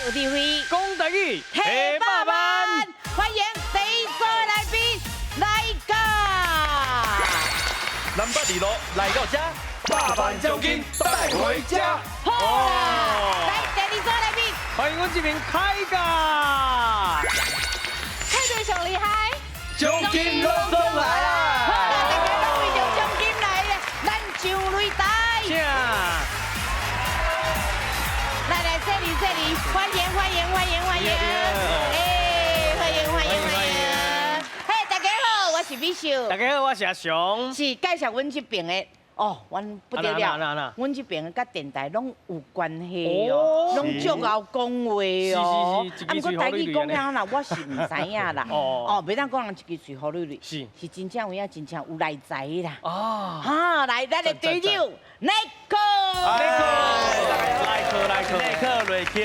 有智慧，講台語，提百萬，歡迎第一組來賓來到。南北二路來到這，百萬獎金帶回家。好啦，來第二組來賓，歡迎阮這邊凱哥，凱隊上厲害，獎金攏總來好啊！啦，大家攏為著獎金來的，咱上擂台。請。來來，這裡這裡，歡迎歡迎歡迎歡迎，哎，歡迎歡迎歡迎。嘿，大家好，我是美秀。大家好，我是阿雄。是介紹阮這邊的哦，阮不得了，阮這邊的佮電台攏有關係哦，攏足𠢕講話哦。啊，毋過台語講了啦，我是毋知影啦。哦，袂當講人一支喙好捋捋，是真正有影，真正有內在啦。哦，哈，來，咱的隊長內克，內克，內克，內克，內克，內克，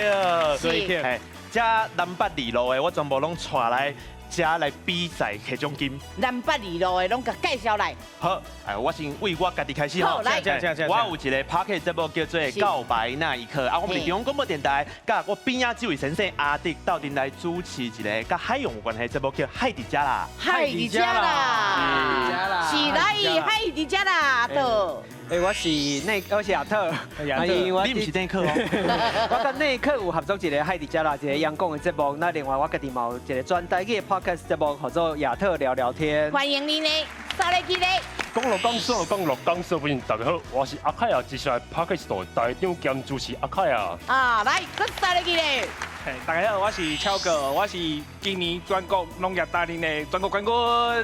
內克。嘿，這南北二路的，我全部攏帶來。遮來比賽摕獎金，南北二路的攏共介紹來。好，哎，我先為我家己開始。好，來，我有一個 podcast 節目叫做《告白那一刻》，啊，我們佇中央廣播電臺，佮我邊仔這位先生阿迪鬥陣來主持一個佮海洋有關係的節目，叫《海佇遮啦》。海佇遮啦，是來海佇遮啦，對。欸，我是內，我是亞特，你毋是內克哦。我佮內克有合作一個海佇遮啦，一個陽光的節目。那另外我家己嘛有一個全台語的 podcast 節目，叫做亞特聊聊天。歡迎你呢，啥來去呢？講落講說講落講說，不大家好，我是阿凱啊，接下來 podcast 台長兼主持阿凱啊。啊，來，閣啥來去呢？大家好，我是超哥，我是今年全國農業大賽的全國冠軍。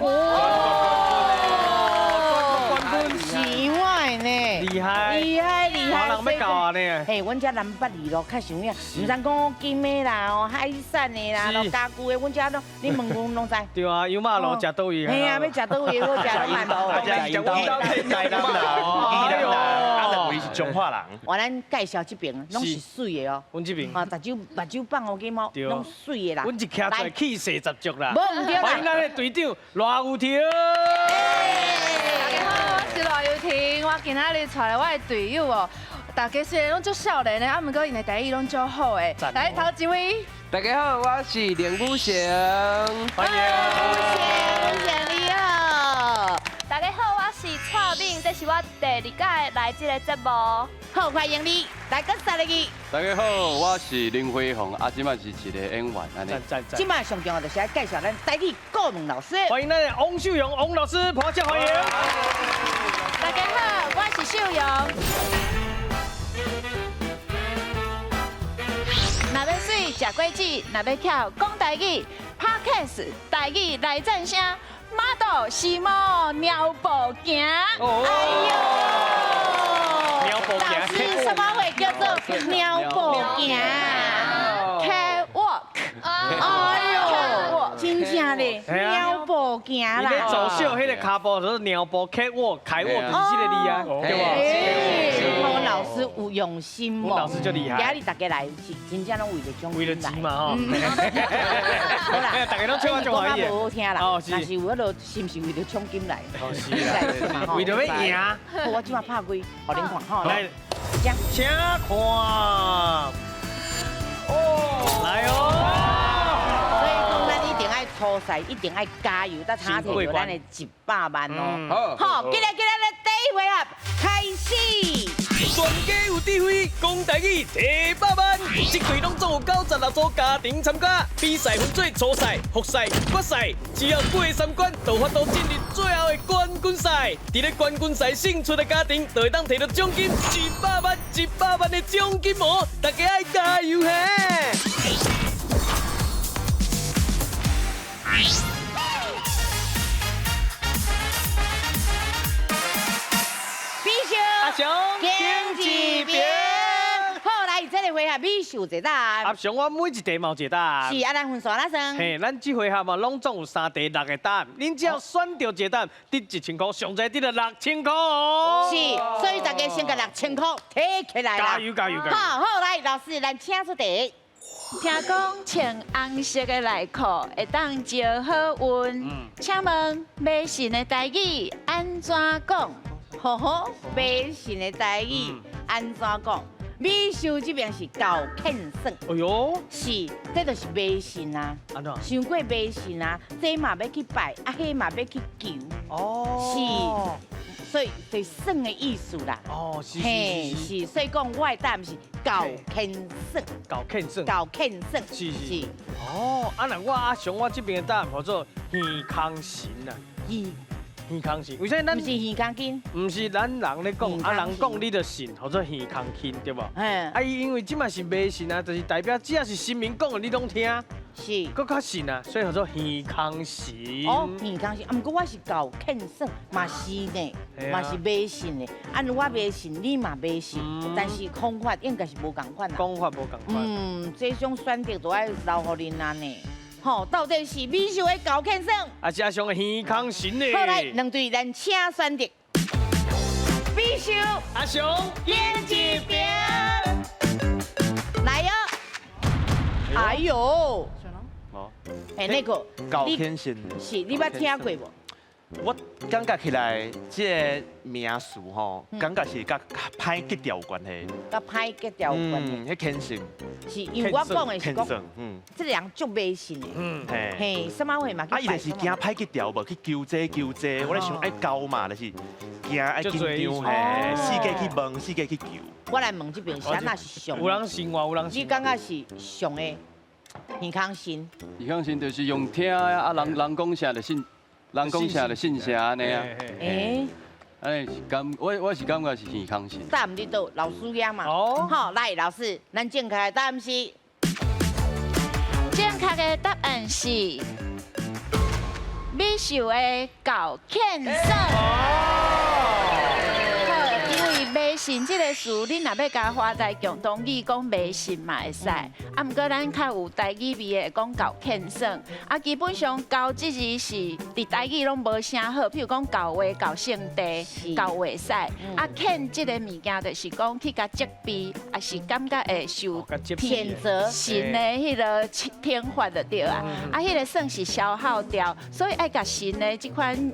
是我的呢，厲害，厲害厲害，人欲到啊呢。嘿，阮遮南北二路較像影，毋知講金的啦，哦，海產的啦，咯家具的，阮遮攏，你問阮攏知。對啊，油馬路食佗位。嘿啊，欲食佗位好食，攏蠻多。食印度，台南人，宜蘭人，啊，兩位是彰化人。我咱介紹這邊攏是媠的哦。阮這邊啊，目睭目睭放予金毛，攏媠的啦。阮一徛出來氣勢十足啦。無毋對啦。歡迎咱的隊長賴雨婷。大家好，我是賴雨婷，我今仔日帶來我的隊友哦，大家雖然攏足少年的，啊，毋過𪜶的台語攏足好的。來，頭一位。大家好，我是林武成，歡迎。武成，武成你好。大家好，我是蔡敏，這是我第二屆來這個節目。好，歡迎你，來，閣三個字。大家好，我是林輝宏，啊，這擺是一個演員，按呢。這擺上重要就是愛介紹咱台語顧問老師。歡迎咱的王秀蓉王老師，拍掌歡迎。大家好，我是秀蓉。若欲媠食果子，若欲巧講台語，Podcast 台語來讚聲，馬道是毛貓步行。哎喲，老師什麼話叫做貓步行？Catwalk。哎喲，真正咧，貓步行啦。你咧走秀，彼個跤步就是貓步，catwalk，開沃就是這個字啊，對無？我老師有用心哦，老師就厲害。今日大家來是真正攏為著獎金來。為了錢嘛吼。好啦，大家攏笑我足歡喜。講較無好聽啦，但是有彼落是毋是為著獎金來？哦是啦，為著欲贏。好，我這擺拍開，予恁看吼。來，請看。哦，來哦。所以講，咱一定愛初賽，一定愛加油，才才摕著咱的100萬哦。好，進來進來，來第一回合開始。全家有智慧，講台語提百萬，這隊攏總有96組家庭參加，比賽分做初賽、複賽、決賽，只要過三關，就有法度進入最後的冠軍賽。佇咧冠軍賽勝出的家庭，就會當摕著獎金100萬、100萬的獎金哦！大家愛加油嘿！比秀，阿雄，行一邊。好，來，這個回合美秀一答案。阿雄，我每一題嘛有一個答案。是啊，咱分數按怎算？嘿，咱這回合嘛，攏總有三題六個答案，恁只要選著一個答案，得1000箍，上濟得著6000箍哦。是，所以大家先共6000箍提起來啦。加油加油加油！好，好，來，老師，咱請出題。聽講穿紅色的內褲會當招好運，請問迷信的台語按怎講？吼吼，迷信的台語按怎講？美秀這邊是厚虔算。哎喲，是，這就是迷信啊。按怎？傷過迷信啊，這嘛欲去拜，啊，彼嘛欲去求。哦。是，所以就是算的意思啦。哦，是嘿，是是，所以講我的答案是厚虔算。厚虔算。厚虔算。是是。哦，啊若我阿雄我這邊的答案叫做耳空神啊。耳空神，為啥咱毋是耳空筋？毋是咱人咧講，啊人講你就信，叫做耳空筋，對無？嗯。啊伊因為這馬是迷信啊，就是代表只要是神明講的，你攏聽。是。閣較信啊，所以叫做耳空神。哦，耳空神，啊，毋過我是厚虔算，嘛是呢，嘛是迷信的。啊，我迷信，你嘛迷信，但是方法應該是無仝款啊。講法無仝款。嗯，這種選擇都愛留予恁啊呢。吼，到底是美秀的厚虔算，還是阿雄的耳空神呢？好來，兩隊咱請選擇。美秀，阿雄，演一邊，來喲！哎喲，哦，哎，那個，厚虔神，是，你捌聽過無？我感覺起來，這个名詞吼，感覺是佮歹格調有關係。佮歹格調有關係。彼虔信。是因為我講的是講，嗯，這个人足迷信的。嘿。嘿，啥物話嘛？啊，伊就是驚歹格調無去求這求這，我咧想愛交嘛，就是驚愛緊張嘿，四界去問，四界去求。我來問這邊是按怎是上？有人信我，有人信。你感覺是上的耳空神？耳空神就是用聽啊，啊人人講啥就信。人講啥就信啥按呢啊？欸，按呢是感，我是感覺是耳空神。答案佇佗，老師遐嘛。哦。好，來老師，咱正確的答案是。正確的答案是美秀的厚虔算。好，因為迷信這个詞，你若欲共華台共同語講迷信嘛會使，啊，毋過咱較有台語味的講厚虔算，啊，基本上厚這字是佇台語攏無啥好，譬如講厚話、厚聖地、厚會使，啊，虔這个物件就是講去共責備，抑是感覺會受譴責神的彼个懲罰就對啊，啊，彼个算是消耗掉，所以愛共神的這款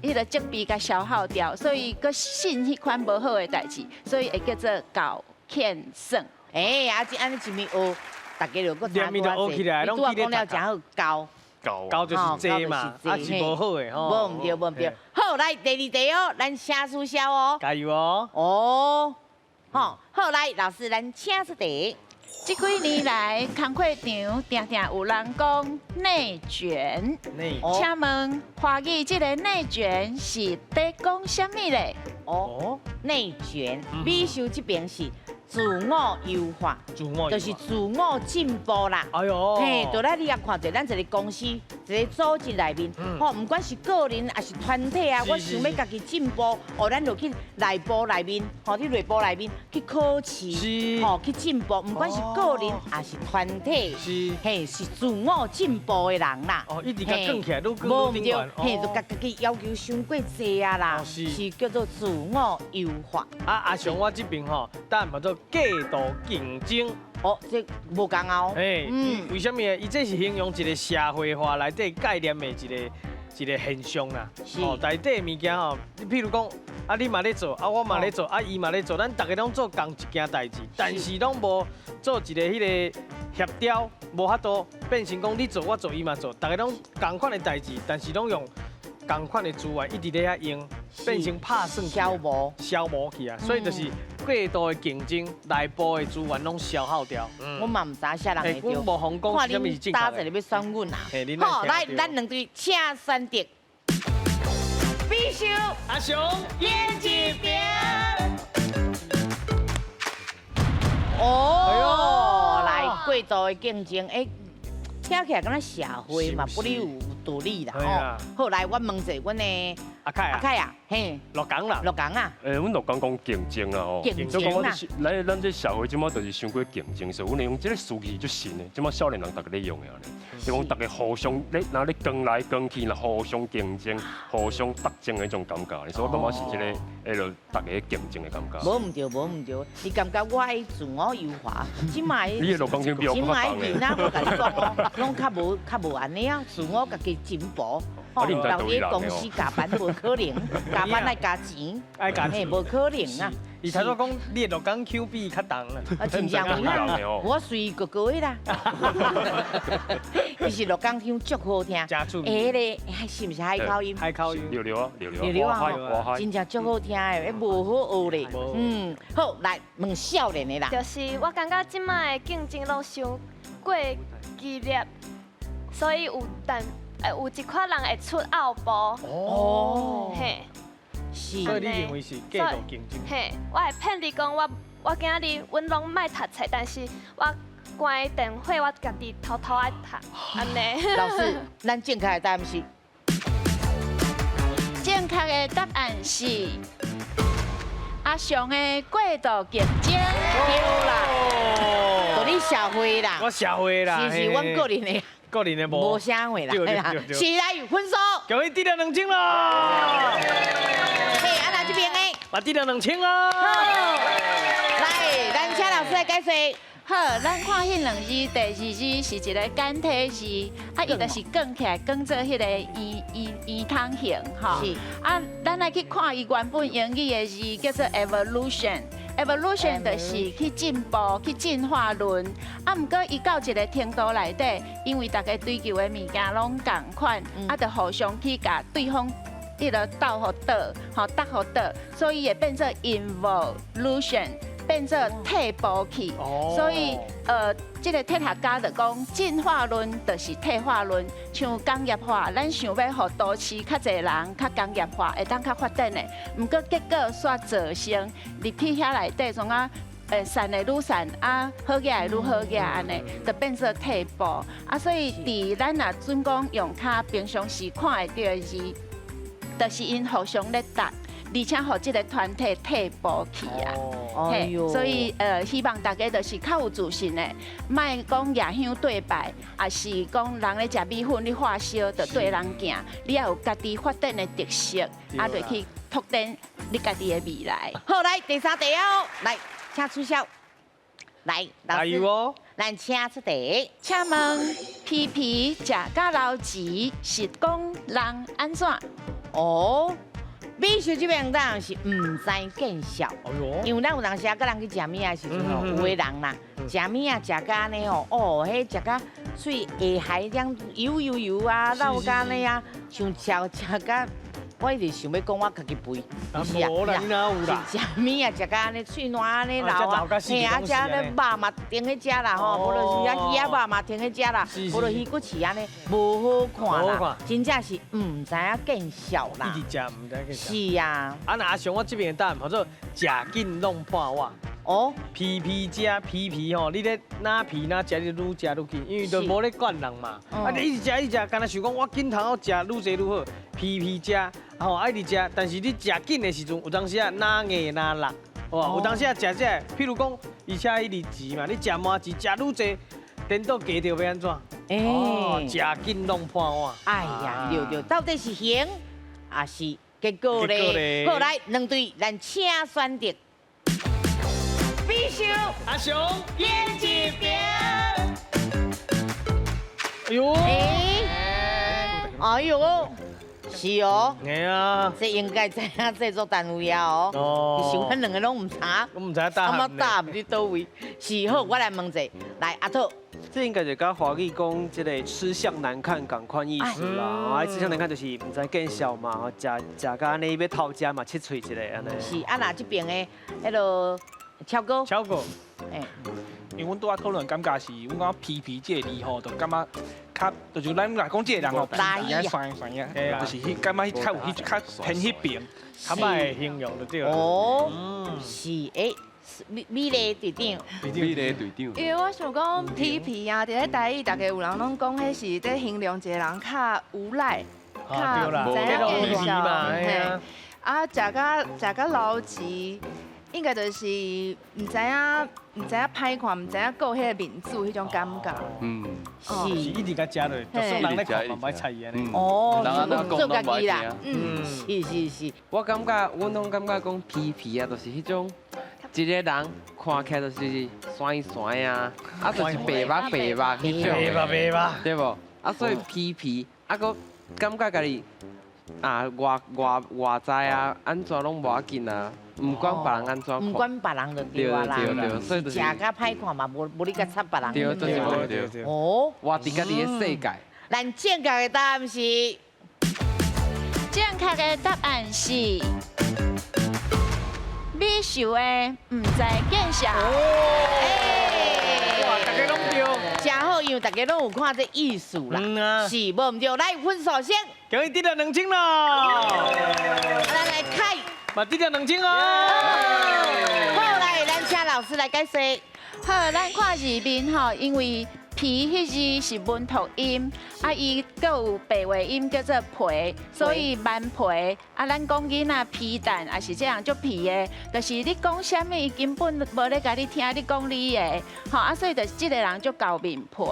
彼个責備共消耗掉，所以閣信彼款無好的代誌，所以會叫做厚虔算。欸，啊，這按呢一暝學，大家就閣連面就學起來，你拄仔講了誠好，厚厚厚就是濟嘛，啊是無好的吼。無毋對，無毋對。好，來第二題哦，咱請取消哦。加油哦。哦，好，好來，老師，咱請出題。這幾年來，工課場定定有人講內捲。內請問華語這个內捲是佇講啥物咧？哦，內捲，美秀這邊是自我優化，自我就是自我進步啦。哎喲，嘿，就咱你也看著，咱一个公司，一个組織內面，吼，毋管是個人抑是團體啊，我想欲家己進步，哦，咱就去內部內面，吼，去內部內面去考試，吼，去進步，毋管是個人抑是團體，嘿，是自我進步的人啦。哦，一直共捲起來，愈捲愈無毋對，嘿，就共家己要求傷過濟啊啦，是叫做自我優化。啊，阿雄，我這邊吼，答案叫做過度競爭。哦，這無仝哦。嘿，為啥物呢？伊這是形容一个社會化內底概念的一个一个現象啦。哦，內底的物件吼，你譬如講，啊你嘛咧做，啊我嘛咧做，啊伊嘛咧做，咱逐个攏做仝一件代誌，但是攏無做一个彼个協調，無法度變成講你做我做伊嘛做，逐个攏仝款的代誌，但是攏用仝款的資源一直咧遐用，變成拍算消磨消磨去啊，所以就是過度的競爭，內部的資源攏消耗掉。我嘛毋知啥人會對。阮無妨講看啥物是正恁打確一個欲選阮啊。好，來，咱兩隊請選擇。美秀，阿雄，演一邊。哦，來過度的競爭，欸，聽起來敢若社會嘛，不哩有道理啦吼。好，來我問者，阮的阿凱阿凱啊，嘿，鹿港啦，鹿港啊。欸，阮鹿港講競爭啦吼，競爭啦。來，咱這社會這馬就是傷過競爭，所以阮會用這个詞其實足新的，這馬少年人逐家咧用的按呢。就講逐家互相咧，若咧扛來扛去，若互相競爭、互相鬥爭的彼種感覺，所以我感覺是這个，彼落逐家競爭的感覺。無毋對，無毋對，你感覺我愛自我優化，這馬你的鹿港腔比我這馬較重囡仔，我共你講哦，攏較無按呢啊，自我家己進步。啊，你毋知留佇佗位人公司加班無可能，加班愛加錢，愛加錢，無可能啊。伊頭先講你的鹿港腔比伊較重啦。啊，真正有啦，我隨哥哥的啦。其實鹿港腔足好聽，真趣味。欸，彼个是毋是海口音？海口音。對對啊，對對對啊，真正足好聽的，欸，無好學咧。嗯，好，來問少年的啦。就是我感覺這擺的競爭攏傷過激烈，所以有但有一款人會出後步。哦。嘿。是。所以你認為是過度競爭？嘿，我會騙你講我今仔日阮攏莫讀冊，但是我關電火，我家己偷偷愛讀，按呢。老師，咱正確的答案是？正確的答案是阿雄的過度競爭。對啦，就你社會啦。我社會啦。是是，阮個人的。個人的無。無啥會啦。是來分數。恭喜得了2000啦！嘿，啊那這邊的。嘛得了2000啦。來，咱請老師來解說。好，咱看彼兩字，第二字是一個簡體字，啊，伊就是捲起來，捲做彼個圓圓圓筒形，吼。是。啊，咱來去看伊原本英語的字叫做 evolution。evolution 就是去進步、去進化論。啊，毋過伊到一個程度內底，因為大家追求的物件攏仝款，啊，就互相去共對方彼个鬥予倒，吼，搭予倒，所以會變做 involution。變做退步去，所以這個哲學家就講進化論就是退化論，像工業化，咱想欲予都市較濟人較工業化，會當較發展的，毋過結果煞造成入去遐內底，創啊散的愈散，啊好額的愈好額，按呢，就變做退步。啊，所以佇咱若準講用較平常時看會著的字，就是𪜶互相咧搭。而且予這個團體退步去啊，嘿，所以希望大家就是較有自信的，莫講舉香對拜，抑是講人咧食米粉，你發燒就對人行，你也有家己發展的特色，啊，就去拓展你家己的未來。好，來第三題哦，來，請出痟。來，老師，咱請出題。請問皮皮食甲流舌是講人按怎？哦。美秀這邊當然是毋知見笑，因為咱有當時啊，佮人去食物仔的時陣吼，有的人啦，食物仔食甲按呢吼，哦，彼食甲喙下海這油油油啊，流甲按呢啊，像食食甲，我一直想欲講我家己肥，是啊，無啦，你哪有啦？食物仔食甲按呢，喙瀾按呢流啊，嘿啊，食咧肉嘛停咧食啦吼，無就是啊魚仔肉嘛停咧食啦，無就魚骨刺按呢，無好看啦，真正是毋知影見笑啦。一直食毋知見笑。是啊。啊，若阿雄我這邊的答案叫做食緊弄破碗。哦。皮皮食皮皮吼，你咧若皮若食，你愈食愈緊，因為都無咧管人嘛。啊，你一直食一直食，敢若想講我緊通好食愈濟愈好，皮皮食吼愛一直食，但是你食緊的時陣，有當時啊，若硬若辣，哇，有當時啊食這个，譬如講，伊寫彼個舌嘛，你食麻糍食愈濟，顛倒加著欲按怎？哦，食緊弄破碗。哎呀，對對，到底是行抑是結果咧？好，來兩隊，咱請選擇。美秀阿雄，演一邊。哎呦！哎呦！是哦。嘿啊。這應該知影製作單位啊哦。哦。想阮兩个攏毋知。我毋知答案。什麼答毋知佗位？是好，我來問者，來阿兔。這應該就佮華語講這个吃相難看仝款意思啦。啊，吃相難看就是毋知見笑嘛，食食甲按呢欲偷食嘛，拭喙一下按呢。是啊，若這邊的彼个超哥。超哥。欸。因為阮拄仔討論感覺是，阮講皮皮這个字吼，就感覺較，就是咱若講這个人吼，皮皮啊酸酸啊，就是彼感覺較有彼較偏彼邊，較歹形容就對啦。哦，是欸，美美麗隊長。美麗隊長。因為我想講皮皮啊，佇咧台語，逐家有人攏講彼是咧形容一個人較無賴，較毋知影見笑。嘿，啊，食甲食甲流舌。應該就是毋知影，毋知影歹看，毋知影顧彼個面子彼種感覺。嗯，是一直共食落，就算人咧看嘛，毋愛睬伊按呢。哦，做家己啦。嗯，是是是。我感覺，阮攏感覺講皮皮啊，就是彼種一個人看起來就是酸酸啊，啊就是白目白目彼種。白目白目。對無？啊，所以皮皮，啊閣感覺家己。啊，外外外在啊，按怎攏無要緊啊，毋管別人按怎看。毋管別人就對啊啦。對對對，所以就是。食甲歹看嘛，無無你共插別人。對，就是無對對。哦。活佇家己的世界。咱正確的答案是。正確的答案是。美秀的毋知見笑。哇，大家攏對。真好，因為大家攏有看這意思啦。是無毋對？來分數先。恭喜得了2000咯。咱來開。嘛得了2000哦。好，來，咱請老師來解釋。好，咱看字面吼，因為皮彼字是文讀音，啊，伊閣有白話音叫做皮，所以頑皮。啊，咱講囡仔皮蛋，也是這樣足皮的，就是你講啥物，伊根本無咧共你聽，你講你的，吼啊，所以就是這個人足厚面皮。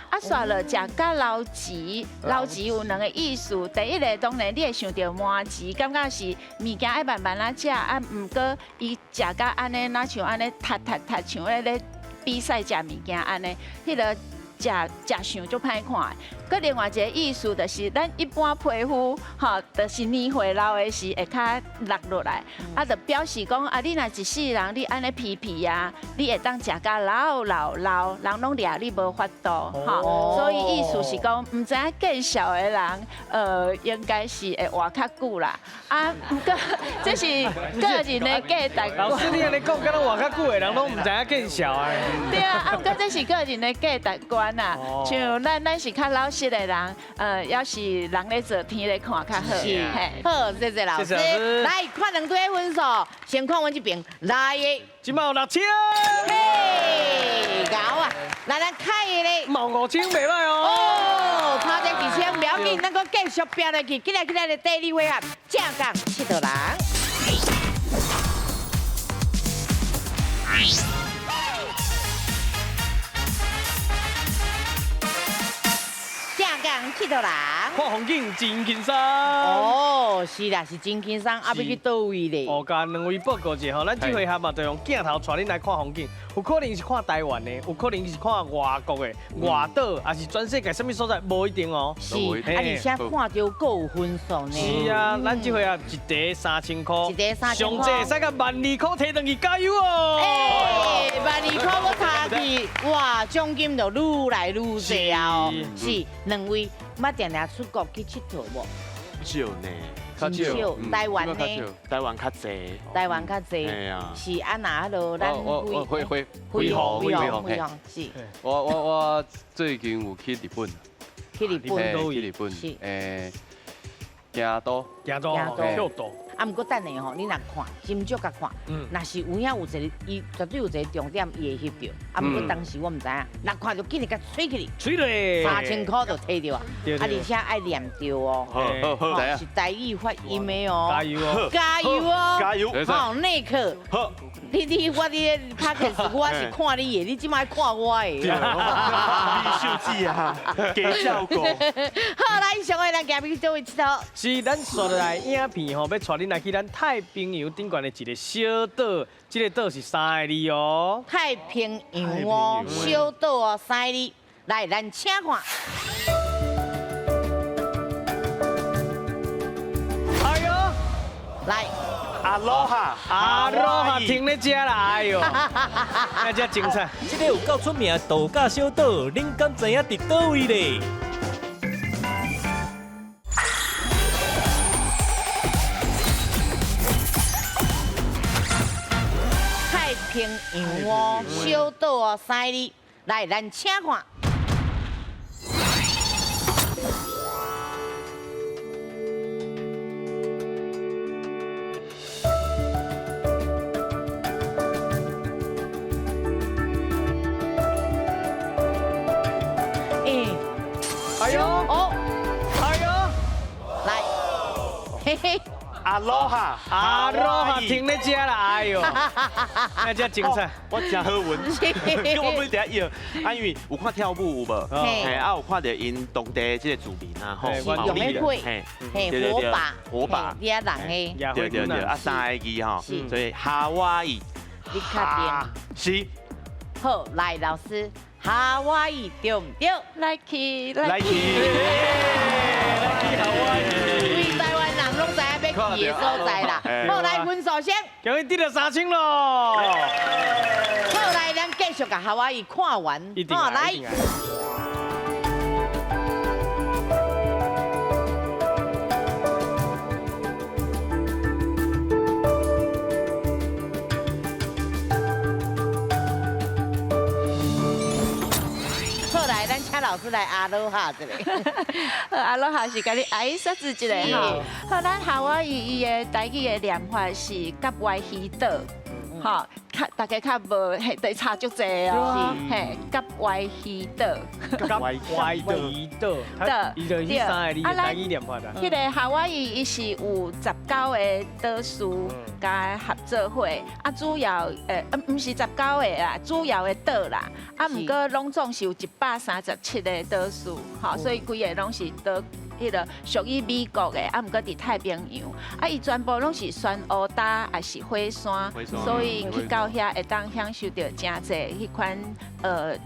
啊，煞落食甲老錢，老錢有兩個意思，第一個當然你會想著麻糍，感覺是物件愛慢慢仔食，啊，毋過伊食甲按呢，若像按呢，踢踢踢，像咧咧比賽食物件按呢，彼个。食食相足歹看，閣另外一個意思就是，咱一般皮膚吼，就是年歲老的時會較落落來，啊，就表示講啊，你若一世人你按呢皮皮啊，你會當食甲老老老，人攏掠你無法度吼。所以意思是講，毋知影見笑的人，應該是會活較久啦。啊，毋過這是個人的價值觀。老師，你按呢講，敢若活較久的人攏毋知影見笑的。對啊，啊，毋過這是個人的價值觀。像咱咱是較老實的人，猶是人咧做天咧看較好。是，好，謝謝老師。來看兩隊分數，先看阮這邊來的，這馬有6000。嘿，𠢕啊！來咱開的咧，嘛5000袂䆀哦。哦，差這1000袂要緊，咱閣繼續拼落去。起來起來，第二回合，正港𨑨迌人。正港𨑨迌人，看風景真輕鬆。哦，是啦，是真輕鬆，啊，欲去佗位咧？哦，共兩位報告一下吼，咱這回合嘛，就用鏡頭帶恁來看風景，有可能是看台灣的，有可能是看外國的、外島，還是全世界啥物所在，無一定哦。是，啊，而且看著閣有分數呢。是啊，咱這回合一題3000箍，一題3000箍，上濟會使共12000箍提轉去，加油哦！欸，12000箍閣提去，哇，獎金就愈來愈濟啊！是，兩位捌定定出國去𨑨迌無？少呢，較少。台灣呢？台灣較濟。台灣較濟。是啊，那彼落咱飛飛飛航飛航飛航是。我最近有去日本。去日本。去日本。是。京都。京都。京都。啊，毋過等下吼，你若看，斟酌共看，若是有影有一个，伊絕對有一個重點，伊會翕著。啊，毋過當時我毋知影，若看著緊來共揣起來，揣咧， 3000箍就提著啊！啊，而且愛念著哦，是台語發音的哦，加油哦，加油哦，加油！好，內克，好，你我佇 Podcast 我是看你的，你這擺看我的。美秀姊啊，加照顧。好，來，上個咱今日去佗位𨑨迌？是咱紲落來影片吼，欲帶恁來去咱太平洋頂懸的一個小島，這個島是3個字哦。太平洋哦，小島哦，3個字。來，咱請看。哎呦，來，阿羅哈，阿羅哈，停咧遮啦，哎呦，那遮精彩。這个有夠出名的度假小島，恁敢知影佇佗位咧？太平洋哦，小島哦，3個字，來，咱請看。哎呦，哦，哎呦，來，嘿嘿。阿羅哈，阿羅哈，停咧遮啦，哎呦，那遮精彩，我真好運，叫我本伫遐搖，啊，因為有看跳舞有無？嘿，啊有看著𪜶當地這個住民啊，吼，用的火，嘿，火把，火把，遐人的，對對對，啊3個字吼，所以夏威夷，你確定？是。好，來老師，夏威夷對毋對？來去，來去，來去夏威夷。為台灣去的所在啦。好，來分數先，恭喜得了3000咯。好，來，咱繼續共夏威夷看完。好，來。老師來阿羅哈一下，阿羅哈是共你挨拶一下吼。好，咱夏威夷伊的台語的念法是甲外魚島，吼，較大家較無嘿，對差足濟哦，嘿，甲外魚島，甲外魚島，伊就彼三个字台語念法啦。彼個夏威夷伊是有19個島嶼佮合作伙，啊，主要毋是19個啦，主要的島啦，啊，毋過攏總是有137個島嶼，吼，所以規个攏是島。彼個屬於美國的，啊，毋過佇太平洋，啊，伊全部攏是玄烏礁，抑是火山，所以去到遐會當享受著誠濟彼款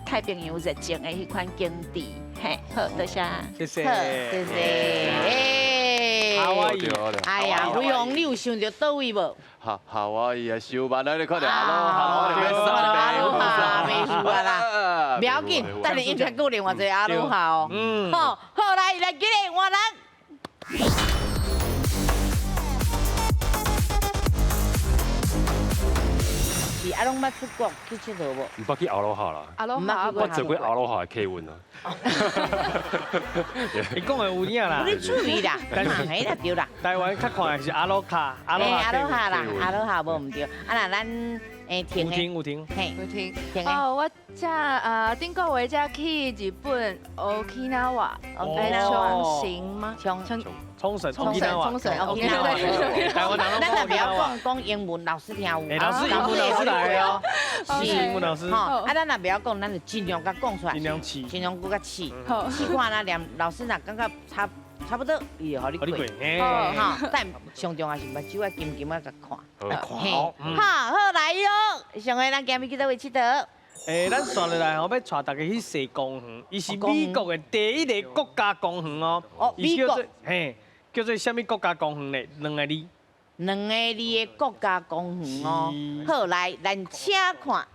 太平洋熱情的彼款景致，嘿，好，多謝，謝謝，謝謝。哎呀，輝煌，你有想著佗位無？夏威夷啊，收萬啦！你看著阿羅哈，阿羅哈，袂輸啊啦！不要緊，等下應該閣另外一個阿羅哈哦。好，好來，來，今日換人。是啊，攏捌出國去𨑨迌無？毋捌去阿羅哈啦。阿羅哈，我坐過阿羅哈的客運啊。伊講的有影啦。你注意啦，但是啦對啦。台灣較看的是阿羅卡，阿羅哈啦，阿羅哈無毋對。啊，若咱停有停有停，有停。哦，我這頂個月才去日本沖繩嗎？沖沖繩，沖繩，沖繩，台灣人咱若不要講講英文，老師聽有。老師英文老師來哦，是英文老師。吼，啊，咱若不曉講，咱就盡量共講出來，盡量試，盡量閣較試，試看若連老師若感覺差不多，伊就予你過。吼，但上重要是目睭愛緊緊仔共看。看。好，好來喲，上个咱今日去佗位𨑨迌？咱紲落來吼，欲帶大家去踅公園，伊是美國的第一个國家公園哦。哦，美國。嘿，叫做啥物國家公園咧？兩個字。兩個字的國家公園哦。好，來，咱請看。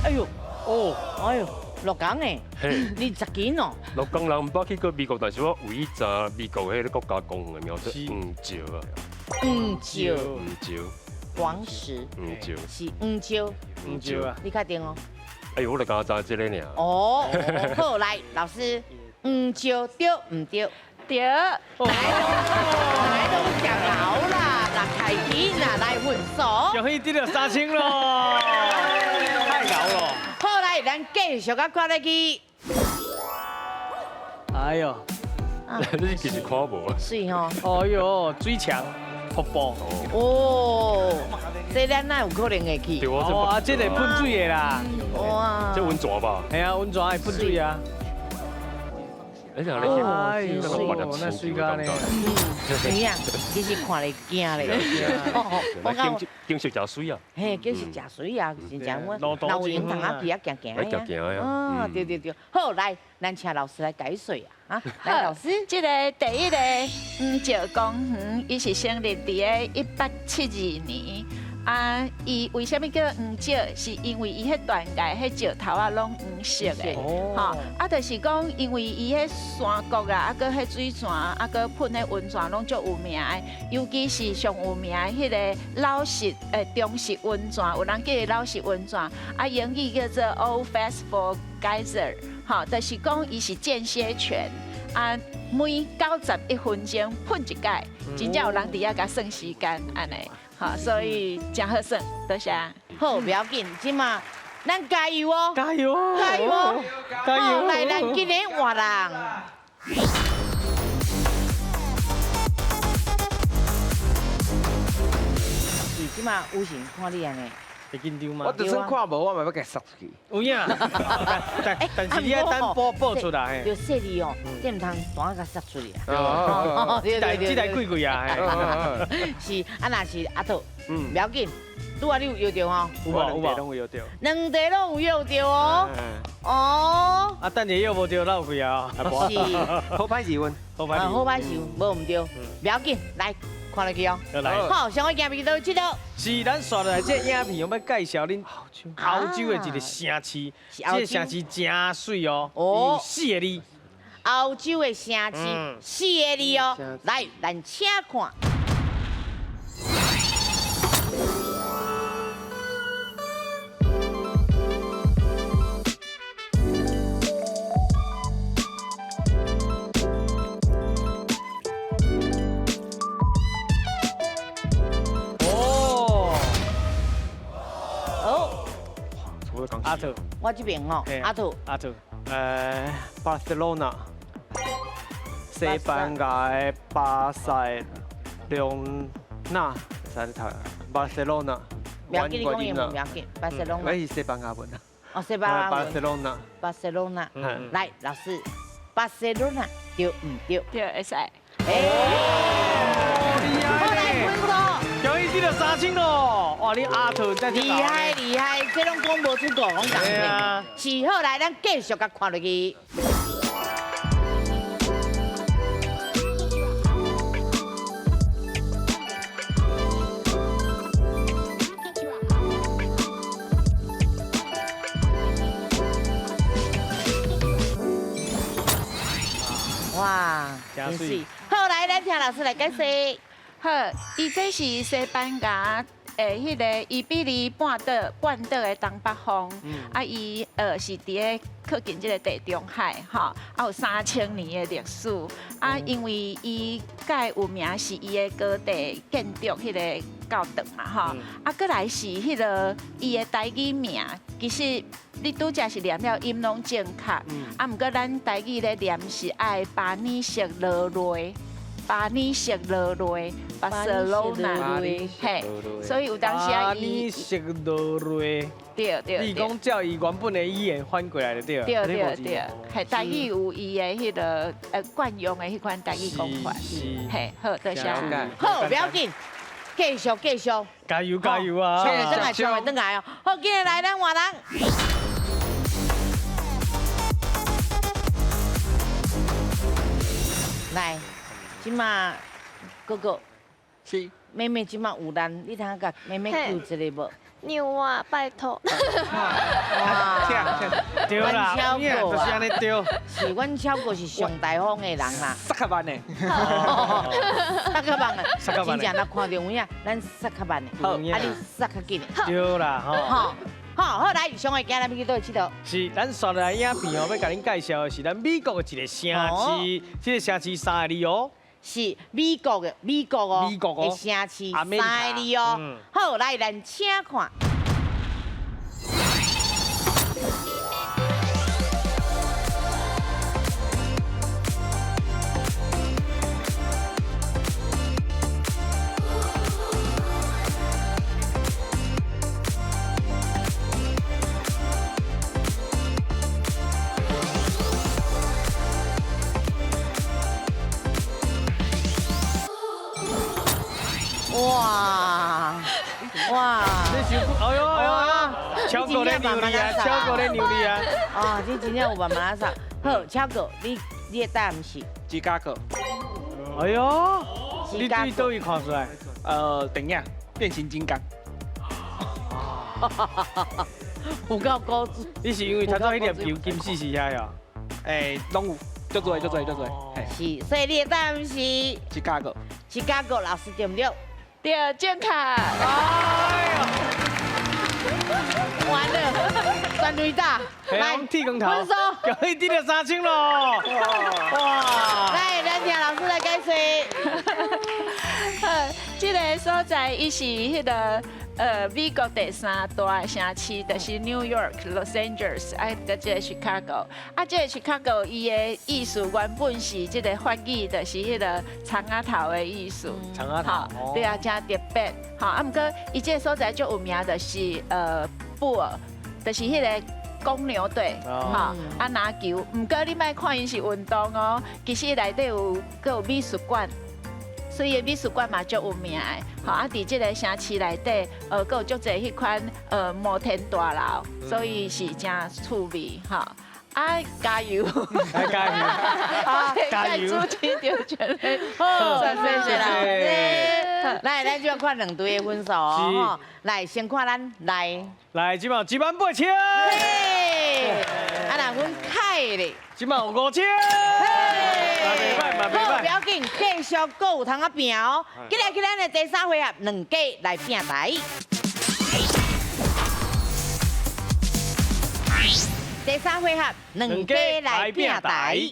哎呦，哦，哎呦，鹿港的，你十斤哦。鹿港人毋捌去過美國，但是我唯一知美國彼个國家公園的名做黃石啊。黃石。黃石。黃石。黃石。是黃石。黃石啊。你確定哦？哎呦，我就敢知這个爾。哦，好，來，老師，黃石對毋對？對。來攏食老啦，來開心啦，來分數。恭喜得著3000咯，太牛咯！好，來，咱繼續啊，看落去。哎呦，你其實看無啊？水吼。哎呦，水牆、瀑布。哦，這咱哪有可能會去？哇，這個噴水的啦。哇，這溫泉吧？係啊，溫泉會噴水啊。哎呦，那水咖呢？有影，其實看咧驚咧。我講景色誠媠啊。嘿，景色誠媠啊，真正我若有閒通仔去遐行行啊。哦，對對對，好，來，咱請老師來解說啊。來，老師，這個第一個黃石公園，伊是成立佇个1872年。啊，伊為啥物叫黃石？是因為伊彼斷崖彼石頭仔攏黃色的，吼。啊，就是講因為伊彼山谷啊，啊，閣彼水泉，啊，閣噴彼溫泉攏足有名的，尤其是上有名的彼个老實中式溫泉，有人叫伊老式溫泉，啊，英語叫做 Old Faithful Geyser，吼，就是講伊是間歇泉，啊，每91分鐘噴一擺，真正有人佇遐共算時間，按呢。好，所以誠好耍，多謝。好，不要緊，這馬咱加油哦！加油！加油！加油！來，咱今日換人。是這馬有閒看你按呢。會緊張嗎？我就算看無，我嘛欲共殺出去。有影，但是你愛等報報出來。就細膩哦，這毋通彈共殺出去啊！哦，這台這台貴貴啊！是，啊，若是阿桃，不要緊，拄仔你有搖著吼？有無？有無？攏有搖著。兩塊攏有搖著哦。哦。啊，等下又無對，落去啊。是。好歹是阮，好歹。好歹是無毋對，不要緊，來看落去哦。好，上個鏡片到這度。是咱紲落來這個影片，我欲介紹恁歐洲的一個城市，這個城市真媠哦，有四個字。歐洲的城市，四個字哦。來，咱請看。阿兔，我這邊吼，阿兔，阿兔，巴塞羅那，西班牙的巴塞隆納，使你讀，巴塞羅那，不要緊，你講英文不要緊，巴塞羅那，我是西班牙文啊，哦，西班牙文，巴塞羅那，巴塞羅那，來，老師，巴塞羅那對毋對？對，會使。恭喜得3000咯！哇，你阿兔真厲害厲害，這攏講無出口，攏共款。是好來，咱繼續共看落去。哇，真媠！好來，咱聽老師來解釋。好，伊這是西班牙的彼个伊比利半島的東北方，啊，伊是佇咧靠近這个地中海，吼，啊有3000年的歷史，啊，因為伊蓋有名是伊的高地建築彼个教堂嘛，吼，啊，閣來是彼个伊的台語名，其實你拄才是念了音攏正確，啊，毋過咱台語咧念是愛巴尼色羅瑞。巴尼色羅瑞，巴塞羅那，嘿，所以有當時啊，巴尼色羅瑞，對對。你講照伊原本的語言翻過來就對。對對對，嘿，台語有伊的彼个慣用的彼款台語講法，嘿，好，多謝。好，不要緊，繼續繼續。加油加油啊！唱會轉來，唱會轉來哦。好，今日來咱換人。來。這馬哥哥，是妹妹這馬有難，你通共妹妹救一下無？讓我拜託。哇！對啦，就是按呢對。是，阮超哥是上大方的人啦。殺較慢的。殺較慢的，真正若看著有影，咱殺較慢的。好，啊你殺較緊的。對啦，吼。好，好來，上個囝咱欲去佗位𨑨迌？是，咱紲落來影片哦，欲共恁介紹的是咱美國的一個城市，這個城市3個字哦。是美國的，美國哦，的城市3個字哦。好，來，咱請看。哇哇！哎呦哎呦，超哥咧牛你啊，超哥咧牛你啊！哦，你真正有慢慢仔好，超哥，你的答案是？芝加哥。哎呦，你对佗位看出來？電影變形金剛。有夠高。你是因為頭先彼粒球金絲是遐呀？欸，攏有，足濟足濟足濟。是，所以你的答案是？芝加哥。芝加哥老師對毋對？對，正確。哎呦，完了，全壘打，來，剃光頭，分數，恭喜得了3000咯！哇！來，咱聽老師來解釋。好，這個所在伊是彼個美國第三大的城市，就是 New York、Los Angeles，啊，佮這個 Chicago。啊，這個 Chicago 伊的意思原本是這個法語，就是彼個蔥仔頭的意思。蔥仔頭。對啊，真特別。吼，啊，毋過伊這個所在足有名，就是布爾，就是彼個公牛隊，吼，啊籃球。毋過你莫看伊是運動哦，其實內底有閣有美術館。所以美術館嘛足有名的，吼啊！佇這個城市內底，閣有足濟彼款摩天大樓，所以是誠趣味，吼。啊，加油！加油！加油！主持著全力，好，謝謝老師。來，咱就要看兩隊的分數哦。來，先看咱來。來，這擺18000。啊，若阮凱咧，這擺有5000。好，不要緊，繼續閣有通仔拼哦。接下來去咱的第三回合，兩家來拼台。第三回合，兩家來拼台。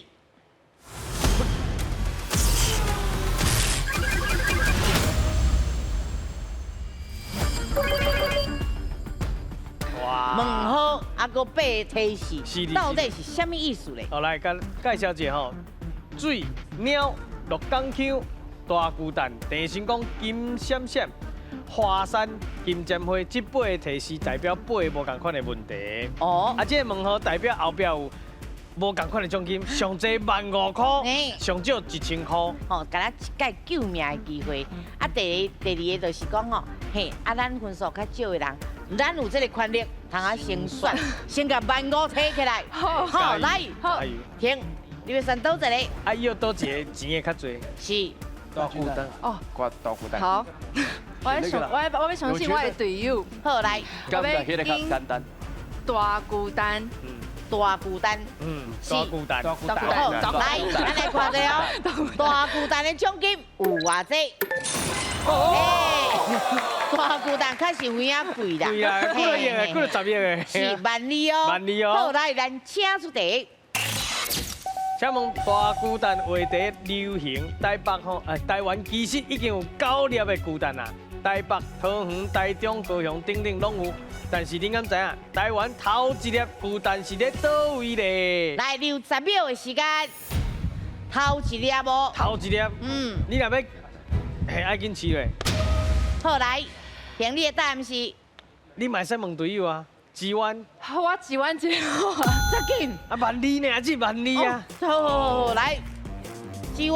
哇！問號啊，閣八個提示，到底是啥物意思咧？好，來，佮介紹一下吼，水鳥鹿港腔大巨蛋鄭成功金閃閃華山金針花，這八個提示代表八個無仝款的問題。哦。啊，這個問號代表後壁有無仝款的獎金，上濟15000塊，上少1000塊。吼，共咱一擺救命的機會。啊，第二個就是講吼，嘿，啊，咱分數較少的人，咱有這個權力，通啊先選，先共15000提起來。好，來，好，停，你欲選佗一个？啊，要佗一个錢會較濟？是。大巨蛋。哦。掛大巨蛋。好。我欲相信我的隊友。好，來。感覺彼个較簡單。大巨蛋。大巨蛋。嗯，大巨蛋。大巨蛋。好，來，咱來看一下哦。大巨蛋的獎金有偌濟？哦，大巨蛋確實有影貴啦。貴啊，幾多億的，幾多十億的。是萬二哦。萬二哦。好，來，咱請出題。請問大巨蛋話題流行，台北吼，台灣其實已經有9粒的巨蛋啦。台北、桃園、台中、高雄等等攏有，但是恁敢知影，台灣頭一粒巨蛋是咧佗位咧？來，留10秒的時間，頭一粒無？頭一粒，嗯，你若欲，嘿，愛緊試咧。好，來，憑你的答案是？你嘛會使問隊友啊，支援。好，我支援一個。這緊。啊，萬二呢，這萬二啊。好好好，來，支援。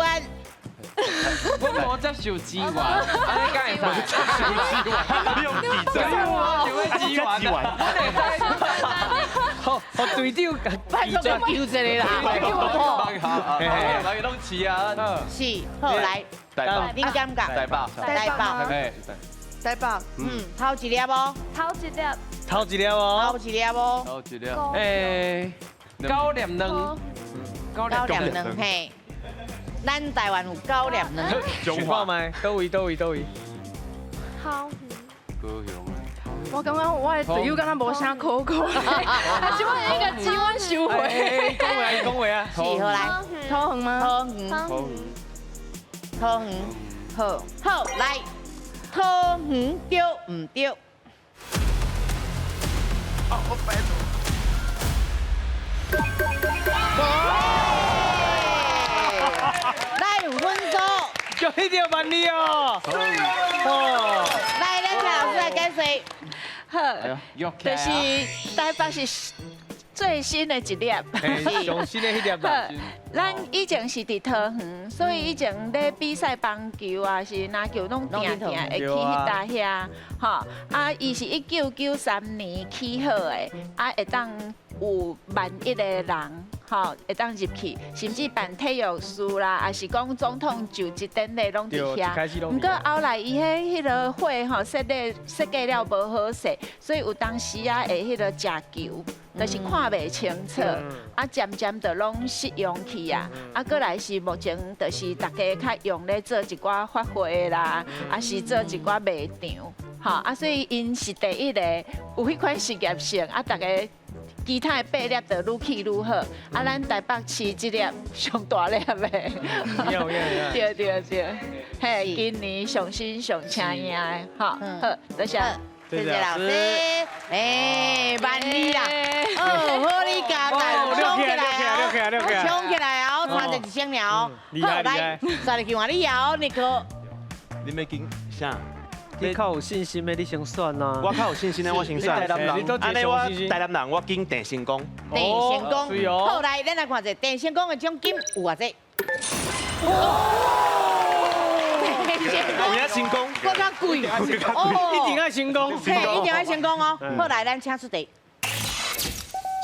我無接受支援，按呢敢會使？接受支援，你用記者，我想欲支援，我會使。好，好隊長，拜託我求一个啦。大家攏試啊。是，好來，台北，恁感覺？台北，台北，台北，嗯，頭一粒無？頭一粒。頭一粒哦。頭一粒無？頭一粒。9粒卵。9粒卵，嘿。咱台灣有9粒卵。想看覓？佗位？佗位？佗位？好。高雄。我感覺我的隊友敢若無啥可講，啊，這擺應該支援收回。講話啊，講話啊。是，好來。桃園嗎？桃園。桃園。好，好來，桃園對毋對？哦，我拜託。來有分數，就一條萬里哦。來，咱請老師來解釋。好，就是台北是最新的一粒，上新的彼粒啦。咱以前是佇桃園，所以以前咧比賽棒球啊，是籃球攏定定會去彼搭遐，吼。啊，伊是1993年起好的，啊，會當有11000個人，吼，會當入去，甚至辦體育事啦，也是講總統就職典禮攏佇遐。毋過後來伊彼個會吼設計了無好勢，所以有當時啊會彼個食球，就是看袂清楚，啊漸漸就攏失用去啊。啊，過來是目前就是大家較用咧做一寡法會啦，啊是做一寡賣場，吼啊，所以𪜶是第一个有彼款事業性，啊，大家。其他的8粒就愈起愈好，啊，咱台北市這粒上大粒的，對對對，嘿，今年上新上請贏的，吼，好，多謝，謝謝老師，哎，萬里啦，哦，好你加蛋，衝起來哦，衝起來哦，差一千了哦，好，來，再來去換你哦，尼克，你欲揀啥？你較有信心的，你先選啊！我較有信心的，我先選。按呢，我台南人，我揀鄭成功。鄭成功，好來，咱來看一下鄭成功的獎金有偌濟？鄭成功，有影成功，閣較貴，一定愛成功，嘿，一定愛成功哦。好，來，咱請出題。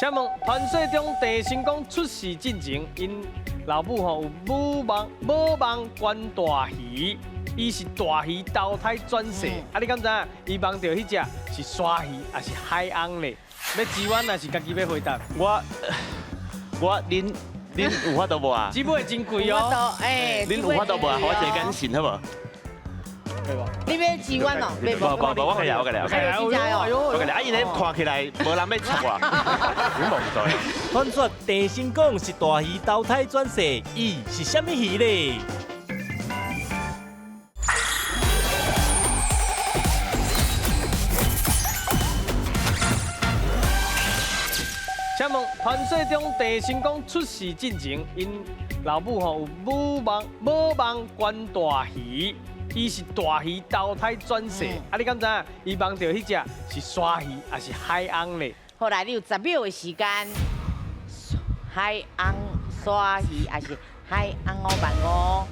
請問傳說中鄭成功出世進前，𪜶老母吼有母夢母夢觀大魚，伊是大魚投胎轉世，啊你敢知影？伊夢著彼隻是鯊魚，抑是海翁咧？欲支援抑是家己欲回答？我我恁恁有法度無啊？這尾真貴哦。哎，恁有法度無啊？予我一個眼神好無？你欲支援哦？無無無，我過來，我過來，我過來。我過來，啊！𪜶咧看起來無人欲插我，傳說鄭成功是大魚投胎轉世，伊是啥物魚咧？請問傳說中鄭成功出世進前，𪜶老母吼有母夢母夢觀大魚，伊是大魚投胎轉世，啊你敢知影？伊夢著彼隻是鯊魚，抑是海翁咧？好來，你有10秒的時間，海翁、鯊魚，抑是海翁5萬5？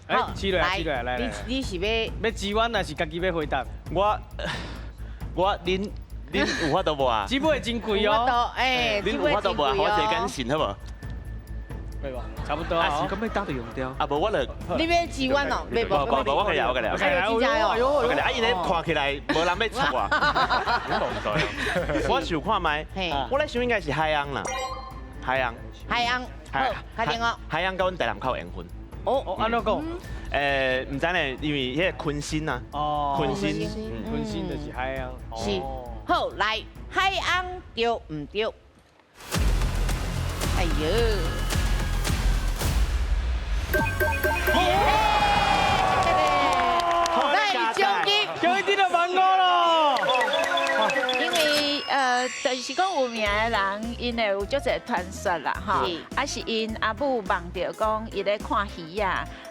哎，起來，起來，來來。你你是欲欲支援，抑是家己欲回答？我我恁恁有法度無啊？這尾真貴哦。哎，恁有法度無啊？予我一個眼神好無？對吧？差不多啊。是咁欲打就用掉。啊無我就。你欲支援哦？無無無，我過來，我過來。我過來。啊！𪜶咧看起來無人欲插我。我想看覓，我咧想應該是海翁啦。海翁。海翁。好，確定哦。海翁佮阮台南較有緣分。哦，按怎講？毋知呢，因為彼個鯤鯓啊。哦。鯤鯓，鯤鯓就是海翁。是。好，來，海翁對毋對？哎喲。來，獎金，獎金得萬五咯。因為就是講有名的人，𪜶會有足濟傳說啦，吼，啊是𪜶阿母夢著講伊咧看魚仔，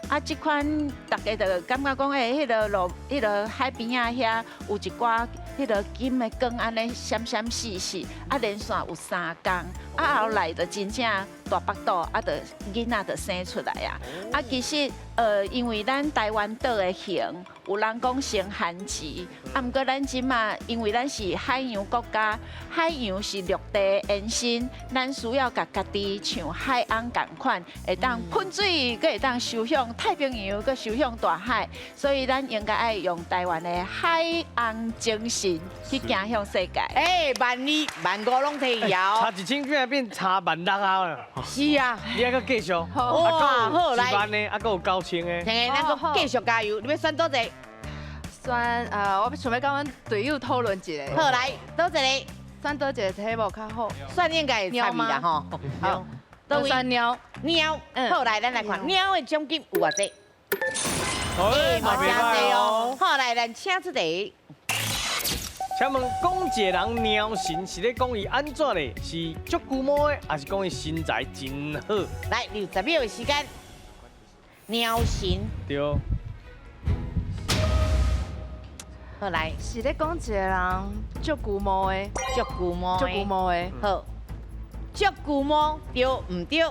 啊這款大家就感覺講，欸，彼个路，彼个海邊仔遐有一寡彼个金的光按呢閃閃爍爍，啊連續有3工，啊後來就真正大腹肚，啊就囡仔就生出來啊，啊其實因為咱台灣島的形，有人講成韓籍，啊毋過咱這馬因為咱是海洋國家，海洋是陸地延伸，咱需要共家己像海翁仝款，會當噴水，閣會當游向太平洋，閣游向大海，所以咱應該愛用台灣的海翁精神去行向世界。哎，12,000、15,000攏提搖，差1000變變差16,000啊！是啊，你還閣繼續？哇，好來，1萬的，啊，閣有9000的。聽咱閣繼續加油，你欲選佗一个？選我想欲佮阮隊友討論一下。好來，佗一个？選佗一个題目較好？選應該會參與啦吼。好，佗選貓。貓，好來，咱來看貓的獎金有偌濟？哎，嘛誠濟哦。好來，咱請出題。請問講一个人貓神是咧講伊按怎咧？是足龜毛的，抑是講伊身材真好？來，你有10秒的時間。貓神。對。好來，是咧講一个人足龜毛的，足龜毛，足龜毛的。好，足龜毛對毋對？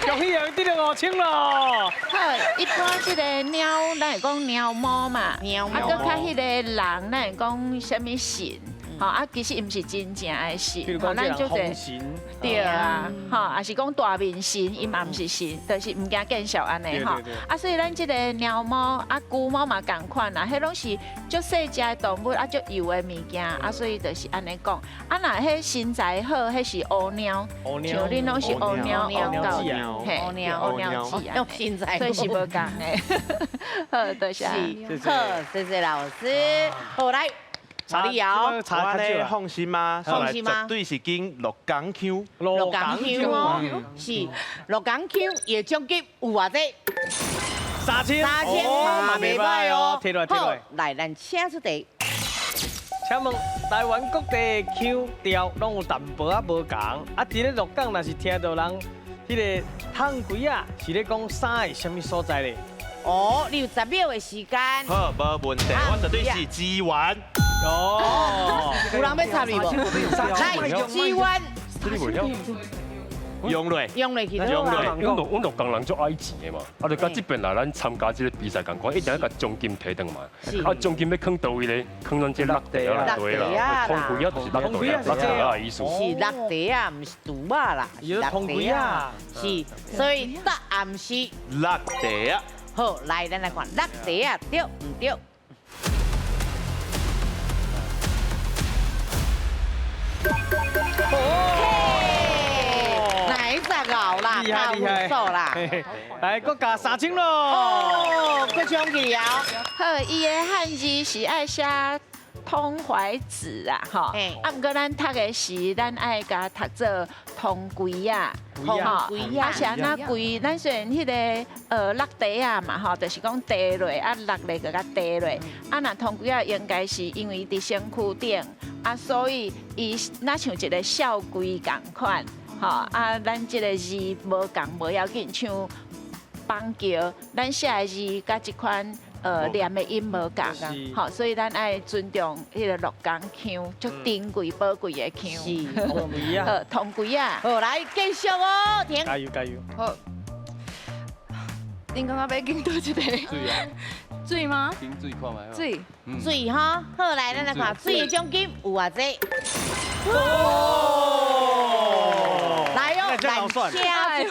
恭喜又得了5000咯！好，一般這个貓，咱會講貓毛嘛，貓啊，閣較彼个人，咱會講啥物神？吼啊，其實毋是真正的神，吼，咱就神，對啊，吼，也是講大面神，伊嘛毋是神，就是毋驚見笑按呢吼。啊，所以咱這個貓毛啊，龜毛嘛仝款啦，彼攏是足細隻的動物，啊，足幼的物件，啊，所以就是按呢講。啊，若彼身材好，彼是烏貓，像恁攏是烏貓烏狗，嘿，烏貓子啊，所以是無仝的。好，多謝。好，謝謝老師。好來。我咧放心嗎？放心嗎？絕對是揀鹿港腔。鹿港腔哦，是鹿港腔，伊的獎金有偌濟？3000。 3000嘛袂歹哦。提落來，提落來。來，咱請出題。請問台灣各地的腔調攏有淡薄仔無仝，啊，佇咧鹿港若是聽到人彼个迵鬼仔，是咧講啥的啥物所在咧？哦，你有10秒的時間。好，無問題，我絕對是支援。哦，有人欲插你無？來，志願。用落，用落去就好啊。阮鹿港人足愛錢的嘛，啊，就佮這邊來咱參加這個比賽仝款，一定愛共獎金提轉嘛。啊，獎金欲囥佗位咧？囥咱這橐袋仔內底啦。通櫃仔就是橐袋仔，橐袋仔的意思。是橐袋仔，毋是櫥仔啦。是橐袋仔。是，所以答案是橐袋仔。好，來，咱來看橐袋仔對毋對？啦，厲害厲害啦！來，閣加3000咯。哦，閣衝去了。好，伊的漢字是愛寫通懷子啊，吼。啊，毋過咱讀的時，咱愛共讀做通櫃仔，通櫃仔。啊，是按怎櫃？咱雖然彼個橐袋仔嘛，吼，就是講地落啊，落咧閣共地落。啊，若通櫃仔應該是因為佇身軀頂，啊，所以伊若像一個痟櫃仝款。吼啊！咱這个字無仝無要緊，像邦橋，咱寫的字佮這款念的音無仝，吼，所以咱愛尊重彼个鹿港腔，足珍貴寶貴的腔。是，好，通櫃仔。好，來繼續哦，停。加油加油。好。恁感覺欲揀佗一个？水啊。水嗎？揀水看覓。水。水吼，好來，咱來看水的獎金有偌濟？來哦，來請出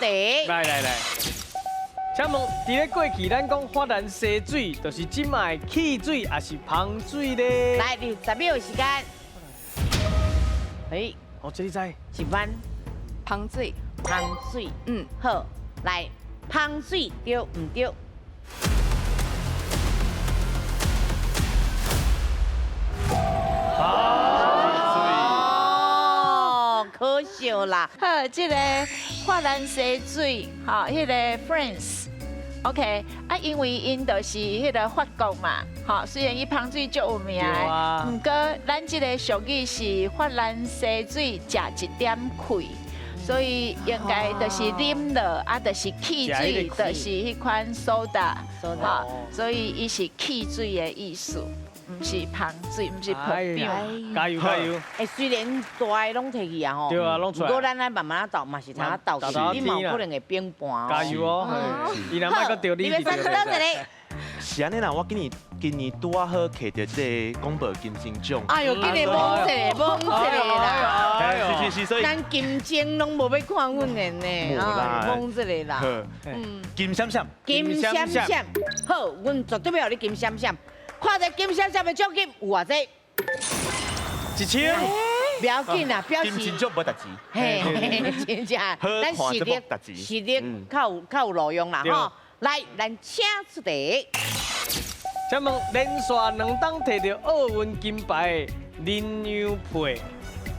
題。來來來，請問，佇咧過去，咱講法蘭西水，就是這擺的汽水，抑是芳水咧？來，20秒時間。哎，哦，這你知？一班。芳水。芳水，嗯，好，來，芳水對毋對？哦，可惜啦。好，這个法蘭西水，吼，彼个 France，OK，啊，因為𪜶就是彼个法國嘛，吼，雖然伊芳水足有名的，毋過咱這个俗語是法蘭西水食一點氣，所以應該就是啉落，啊，就是汽水，就是彼款蘇打，吼，所以伊是汽水的意思。毋是芳水，毋是泡加油加油！欸，雖然大的攏提去啊吼，對啊，攏出來。毋過咱愛慢慢仔鬥，嘛是通仔鬥去，你嘛有可能會變盤。加油哦！伊若莫閣著你，你欲選佗一個？是按呢啦，我今年今年拄仔好摕著這個廣播金星獎。哎喲，今年摸一個，摸一個啦！是是是，所以咱金鐘攏無欲看阮的呢，摸一個啦。嗯，金閃閃，金閃閃，好，阮絕對欲予你金閃閃。看著金閃閃的獎金有偌濟？1000。不要緊啦，表示金錢獎無值錢。嘿，真正，咱實力實力較有路用啦吼。來，咱請出題。請問連續兩冬提著奧運金牌的林洋配，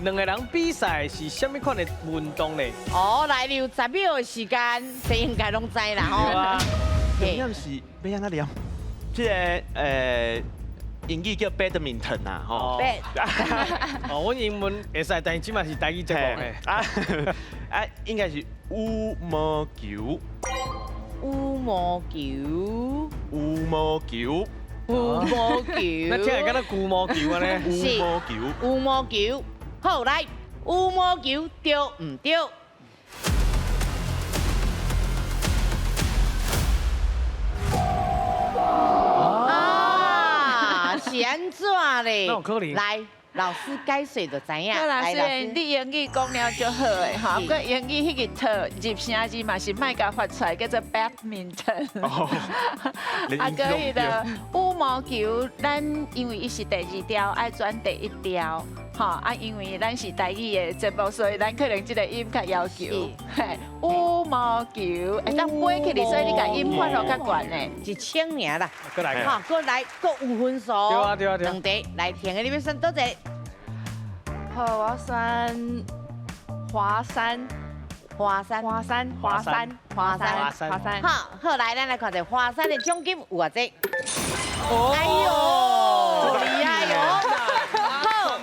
兩个人比賽是啥物款的運動呢？哦，來了10秒的時間，這應該攏知啦吼。對啊。是欲按怎念？這個英語叫 badminton 啊，吼。哦，阮英文會使，但是這擺是台語節目嘿。啊啊，應該是羽毛球。羽毛球。羽毛球。羽毛球。那聽來敢若龜毛球按呢？是。羽毛球。羽毛球。好，來，羽毛球對毋對？啊，是按怎咧？來，老師解說就知影。好啦，雖然你英語講了足好的吼，毋過英語彼个特入聲字嘛是莫共發出來，叫做 badminton。啊，閣彼个羽毛球，咱因為伊是第二條，愛轉第一條。吼啊，因為咱是台語的節目，所以咱可能這个音較要求。嘿，羽毛球會當飛起來，所以你共音發予較懸的。1000爾啦。閣來。好，閣來，閣有分數。對啊對啊對啊。兩題來，停的，你欲選佗一个？好，我選華山。華山。華山。華山。華山。華山。好，好來，咱來看著華山的獎金有偌濟？哎喲，厲害喲！好，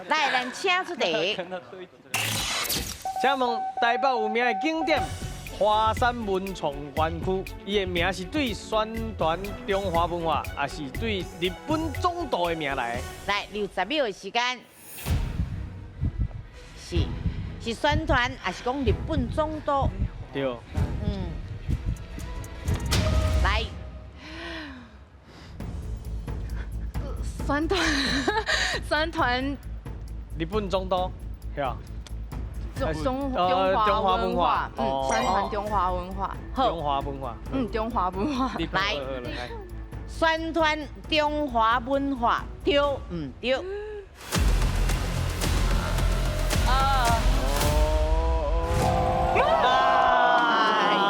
來，咱請出題。請問台北有名的景點华山文创园区，伊的名是对宣传中华文化，也是对日本总督的名来的？来，留10秒的时间，是宣传，还是讲日本总督？对。来，宣传，宣传日本总督，是啊。中华文化，宣传中华文化，中华文化，中华文化，来，宣传中华文化，对毋对？哎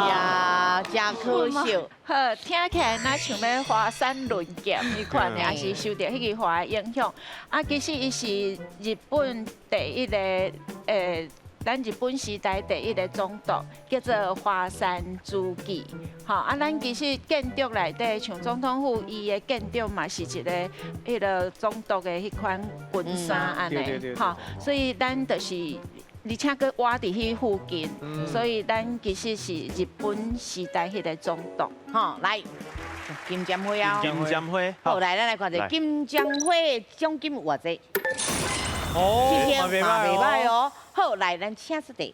呀，真可惜。好，听起来若像欲华山论剑彼款的，也是受著彼句话的影响。啊，其实伊是日本第一个，咱日本时代第一个总督叫做华山资纪，吼啊，咱其实建筑内底像总统府，伊的建筑嘛是一个彼个总督的彼款军衫按呢，吼，所以咱就是，而且阁倚伫彼附近，所以咱其实是日本时代彼个总督，吼，来，金针花啊，金针花，好，来，咱来看者金针花的奖金有偌济？哦，嘛袂䆀哦。好，来，咱请出题。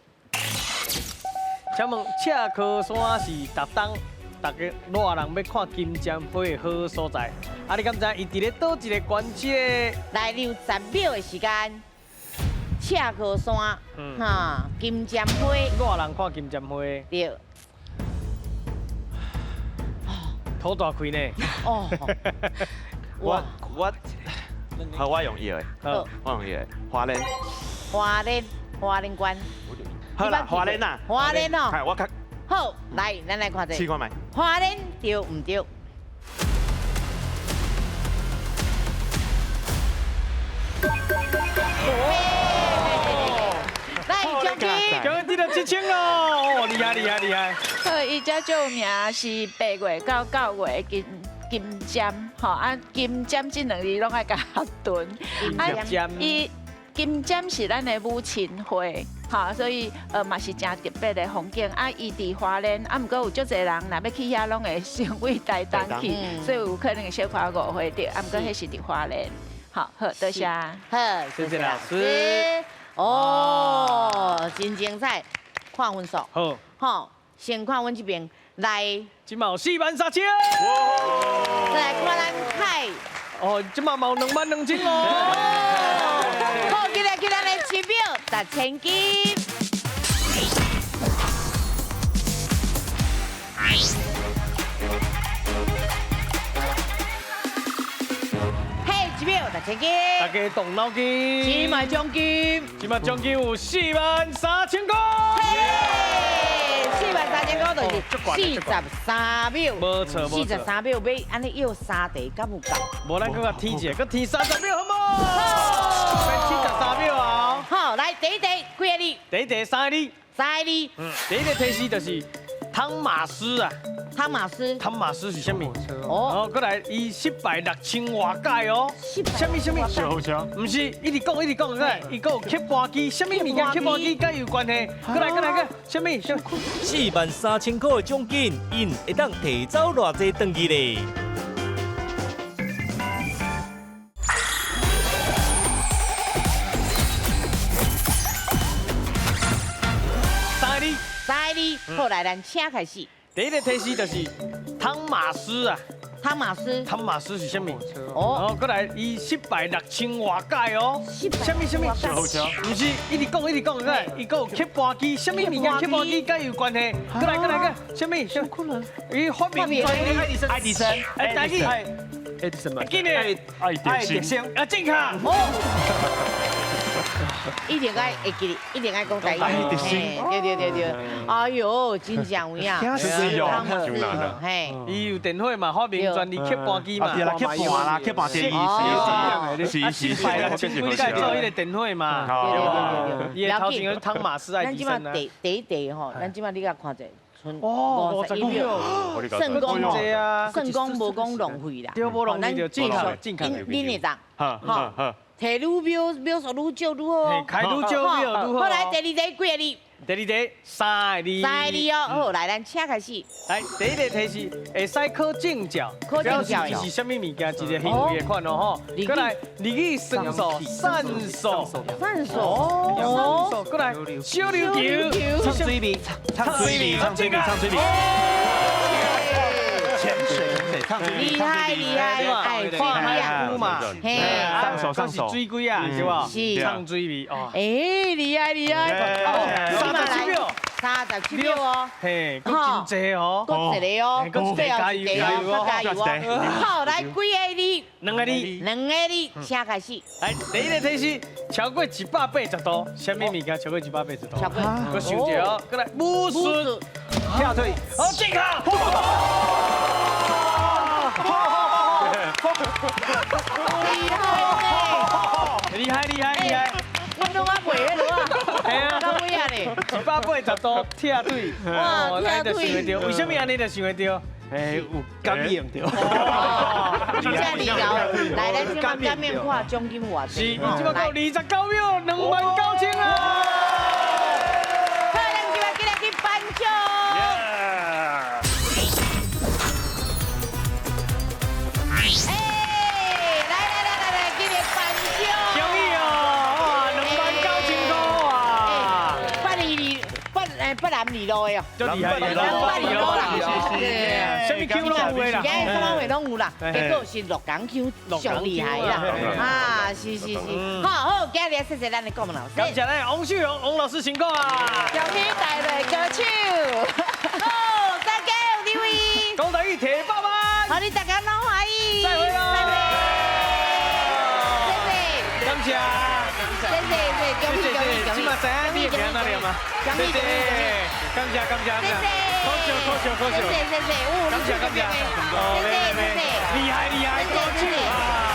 请问赤科山是逐冬逐家热人欲看金针花的好所在？啊，你敢知伊伫咧佗一个县市？来，留10秒的时间。赤科山，哈，金针花。热人看金针花。对。土大开呢。哦。我好，我用伊的，我用伊的，花莲。花莲，花莲县。好啦，花莲啊。花莲哦。我较。好，来，咱来看者。试看觅。花莲对毋对？来，奖金，奖金得7000哦，厉害厉害厉害。好，伊遮最有名是8月到9月金针，吼啊，金针这两字拢爱共合顿。金针，伊金针是咱的母亲花，吼，所以嘛是真特别的风景。啊，伊伫花莲，啊，毋过有足济人若欲去遐，拢会先为台东去，所以有可能小可误会著。啊，毋过彼是伫花莲。好，好，多谢。好，谢谢老师。哦，真精彩，看分数。好，好，先看阮这边来。这马有43000。再来看咱凯。哦，这马嘛有22000哦。好，今日今日来7秒达千金。嘿，7秒达千金。大家动脑筋。这马奖金。这马奖金有43000块。 43000块就是43秒，无错，43秒欲按呢摇3题，敢有够？无咱阁共添一个，阁添30秒好无？73秒啊！好，来第一题几个字？第一题3个字。3个字。第一个提示就是汤马斯啊。汤马斯。汤马斯是啥物？哦，阁来，伊失败6000外届哦。啥物啥物？小火车？毋是，一直讲一直讲，阁来，伊阁有刻盘机，啥物物件刻盘机佮伊有关系？阁来阁来阁，啥物？43000块的奖金，𪜶会当提走偌济转去咧？3个字， 3个字。好，来，咱请开始。第一个提示就是汤马斯啊。汤马斯，汤马斯是啥物？哦，阁来，伊失败6000外届哦。啥物啥物？小火车？毋是，一直讲一直讲，阁来，伊阁有刻盘机，啥物物件刻盘机佮伊有关系？阁来阁来阁，啥物？啥物？伊发明专利，爱迪生，哎，台语，爱迪生嘛？紧嘞，爱迪生，啊，正确。一定爱会记，一定爱讲台语。对对对对，哎呦，真正有影。嘿，伊有电火嘛，发明专利刻盘机嘛。对啦，刻盘啦，刻盘机是是是。是几届做彼个电火嘛。对对对对。伊的头前个汤马斯爱迪生啊。咱这马第一题吼，咱这马你共看者。哦，51秒，算讲算讲无讲浪费啦。对，无浪费就正确，正确。恁会当，吼，提愈秒秒数愈少愈好。开愈少秒愈好。好来，第二题几个字？第二题三个字。三个字哦，好，来，咱请开始。来，第一个提示，会使考证照，考证照表示是啥物物件，一个行为的款哦吼。过来，日语酸素，酸素，酸素，哦，酸素，过来，小琉球，唱水味，唱水味，唱水味，唱水味。潜水，唱水厉害厉害，哎，看海龟嘛，嘿，上手上手，是水龟啊，是吧？是，唱水味哦。哎，厉害厉害，37秒，37秒哦，嘿，阁真济哦，阁一个哦，阁加油加油哦，加油哦。好，来几个字？两个字，两个字，请开始。来，第一个提示，超过180度，啥物物件超过180度？超过，阁想一下哦，阁来武术，跳腿，好，正确。厉害厉害厉害！我拢还袂迄落啊，系啊，到尾啊咧，180度拆腿，哇，拆腿，为什么按呢就想会著？哎，有感应著。真正厉害！来，咱这马感应看奖金偌济？是，这马到29秒29000啊！好，咱这马进来去颁奖。北南二路的哦，厉害，南北二路啦，啥物区拢有的啦，今日什么会拢有啦，结果是鹿港区上厉害啦，啊，是是是，好好，今日谢谢咱的顾问老师，感谢咱王秀荣王老师辛苦啊，恭喜大队歌手，好，大家有机会，讲台语提百万，好，你大家拢欢喜，再会喽，谢谢，感谢。谢谢谢，恭喜恭喜恭喜！这马知影你的名哪里吗？谢谢，感谢感谢，谢谢，可惜可惜可惜，谢谢谢谢，感谢感谢，谢谢谢谢，厉害厉害，谢谢。